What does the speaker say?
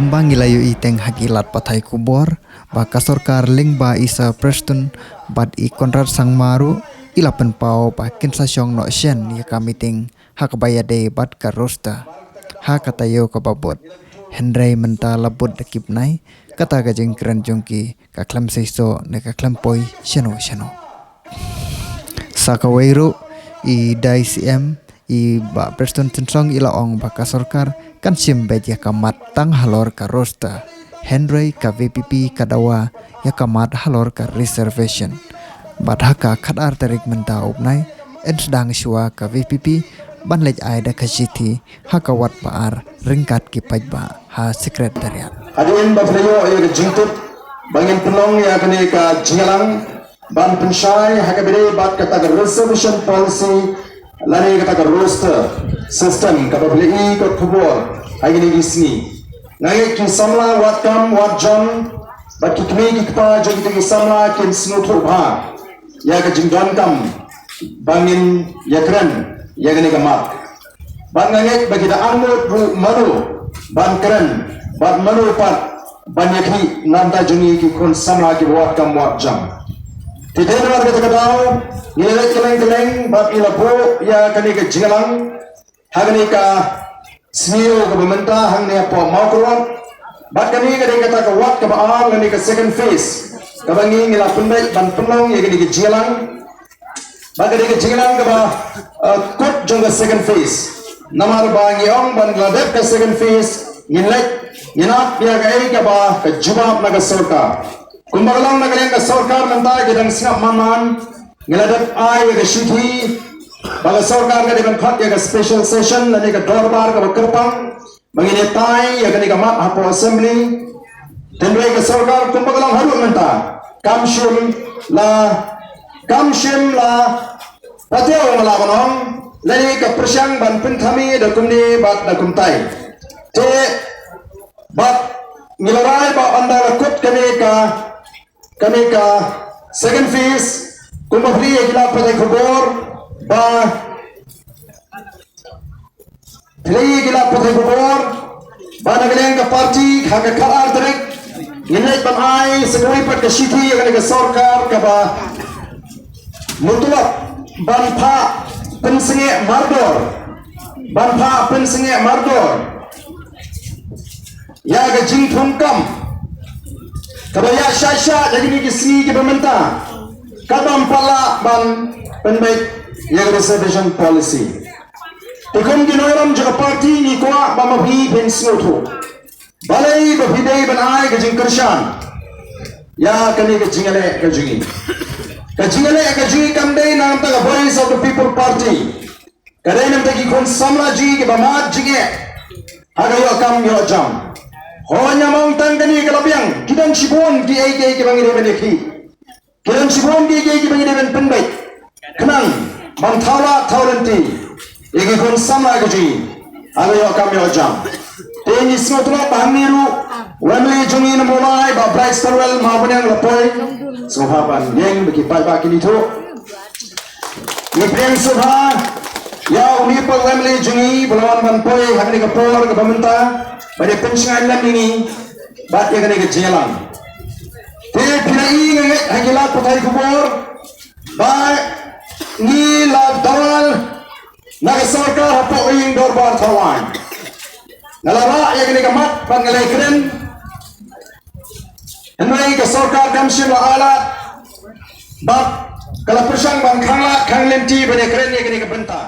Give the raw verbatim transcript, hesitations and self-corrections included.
Kumba ngi la ïohi teng ha ki lad pathai khubor ba ka sorkar lyngba i Sir Prestone bad i Conrad Sangma ruh i la pynpaw ba kin sa shong noh shen ïa ka meeting ha kaba ïadei bad ka roster ha ka taïew kaba bud. Hynrei mynta la bud da ki bnai, kata ka jingkren jong ki ka khlem seisoh ne ka khlem poi shano shano. Sa kawei ruh, i Dai C M, i Bah Prestone Tynsong i la ong ba ka sorkar kan shim beit ïa ka mat tang halor ka roster. Hynrei ka V P P ka dawa ïa ka mat halor ka reservation. Bad ha ka khatar tarik mynta u bnai, yn sdang shuwa ka V P P ban leit ai da ka shithi ha ka wad ba ar ryngkat ki paidbah ha Secretariat. Hadien ba phi la ïoh ïa ka jingtip ba ngin pynlong ïa kane ka jingïalang ban pynshai ha kaba ïadei bad kata ka reservation policy lane kata ka roster system kaba phi la i kot khubor ha kine ki sngi. Nga ngeit ki samla wad kam wad jam bad ki kmie ki kpa jong kita ki samla kin sngewthuh bha ïa ka jingdonkam ba ngin ïakren ïa kane ka mat. Bad nga ngeit ba ki da angnud ruh mano ban kren bad mano pat ban ïakhih na bynta jong ngi ki khun samla kiba wad kam wad jam. Te dei namar kata ka daw ngi la leit kylleng kylleng bad ngi la buh ïa kane ka jingïalang ha kane ka sngi kaba mynta hangne hapoh Mawkyrwat. Bad kane ka dei kata ka wad kaba ar lane ka second phase kaba ngi ngi la pynbeit ban pynlong ïa kane ka jingïalang. Bad ka dei ka jingïalang kaba, eh, kut jong ka second phase. Namar ba ngi ong ban la dep ka second phase ngin leit ngin ap ïa kaei kaba ka jubab na ka sorkar. Kumba ka long na ka liang ka sorkar mynta ki dang sngap man man. Ngi la dep ai ïa ka shithi ba ka sorkar ka dei ban khot ïa ka special session lane ka dorbar kaba kyrpang ba ngin ïatai ïa kane ka mat hapoh assembly. Hynrei ka sorkar kumba ka long haduh mynta kam shym la kam shym la patiaw nga la ban ong lane ka pyrshang ban pynthame da kumne bad da kumtai. Te bad ngi la rai ba ynda la kut kane ka kane ka second phase kumba phi la ïohi ha ki lad pathai khubor ba phi la ïohi ha ki lad pathai khubor ba na ka liang ka party ha ka khatar tarik ngin leit ban ai sa kawei pat ka shithi ïa kane ka sorkar kaba mutlak ban phah pynsngewthuh mardor ban phah pynsngewthuh mardor ïa ka jingthung kam kaba ïa shah shah ïa kine ki sngi kiba mynta. Ka bym pat lah ban pynbeit ïa ka reservation policy. Te kum ki nongïalam jong ka party ngi kwah ba ma phi phin sngewthuh. Balei ba phi dei ban ai ka jingkyrshan ïa kane ka jingïaleh ka jong ngi. Ka jingïaleh ka jong ngi kam dei na ka bynta ka Voice of the People Party. Ka dei na ka bynta ki khun samla jong ngi kiba mad jingeh ha ka ïoh kam ïoh jam. Hooid, ngam ong tang kane ka la biang, ki don shibun kiei kiei kiba ngi dei ban ïakhih. Ki don shibun kiei kiei kiba ngi dei ban pynbeit. Khnang ban thaw lad thaw lynti ïa ki khun samla ka jong ngi ha ka ïoh kam ïoh jam. Te ngi sngewthuh ba hangne ruh u MLA jong ngi na Mawlai, Bah Brightstarwell Mawphaniang la poi. Sngewbha ban ïeng ba ki paidbah kin ithuh. Ngi pdiang sngewbha ïa une u MLA jong ngi ba la wan ban poi ha kane ka por kaba mynta ban ïa pynshngaiñ lem ïa ngi bad ïa kane ka jingïalang. Te phi la ïohi, nga ngeit ha ki lad pathai khubor ba ngi la dawa na ka sorkar hapoh ïing dorbar thaw aiñ. Nga la rah ïa kane ka mat bad nga la ïakren. Hynrei ka sorkar kam shym la ai lad bad ka la pyrshang ban khang lad khang lynti ban ïakren ïa kane ka bynta.